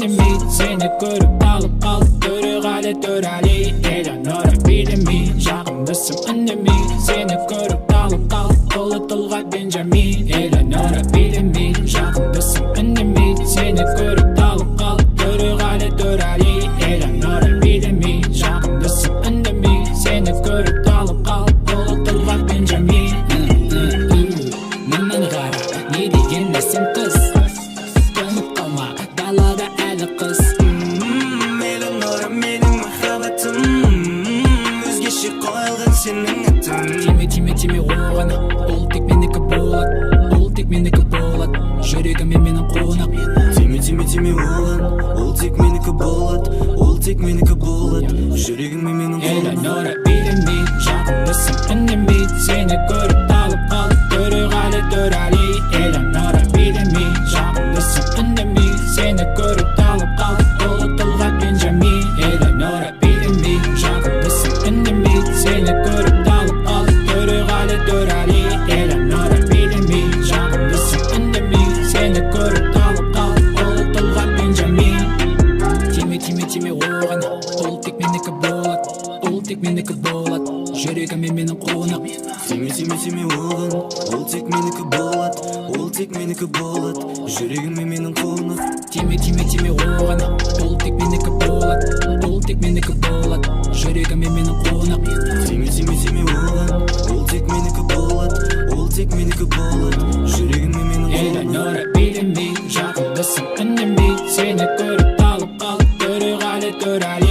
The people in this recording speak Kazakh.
Үндемей. Сені көріп талып қалып, Төреғали, Төреәлі. Элеонора билемей, жағымдысың, үндемей. Сені көріп талып қалып, ұлы тұлға Бенджамин. Элеонора билемей, жағымдысың, үндемей. Сені көріп талып қалып, Төреғали, Төреәлі. Элеонора билемей, жағымдысың, үндемей. Сені көріп талып қалып, ұлы тұлға Бенджамин. Мынаны қара, не деген әсем қыз! Тоңып қалма, далада әлі қыс. Элеонора, менің махаббатым. Өзгеше қойылған сенің атың. Тиме, тиме, тиме оған, ол тек менікі болады, ол тек менікі болады. Жүрегіме менің қонақ. Тиме, тиме, тиме оған, ол тек менікі болады, ол тек менікі болады. Жүрегіме менің қонақ. Элеонора билемей, жағымдысың, үндемей. Сені көріп талып қалып, Төреғали, Төреәлі. Элеонора билемей, жағымдысың, үндемей. Сені көріп талып қалып, ұлы тұлға Бенджамин. Элеонора билемей, жағымдысың, үндемей. Сені көріп талып қалып, Төреғали, Төреәлі. Элеонора билемей, жағымдысың, үндемей. Сені көріп талып қалып, ұлы тұлға Бенджамин. Тиме, тиме, тиме оған, ол тек менікі болады, ол тек менікі болады. Жүрегіме менің қонақ. Тиме, тиме, тиме оған, ол тек менікі болады, ол тек менікі болады. Жүрегіме менің қонақ. Тиме, тиме, тиме оған, ол тек менікі болады, ол тек менікі болады. Жүрегіме менің қонақ. Тиме, тиме, тиме оған, ол тек менікі болады, ол тек менікі болады. Жүрегіме менің қонақ. Элеонора билемей, жағымдысың, үндемей. Сені көріп талып қалып, Төреғали, Төреәлі.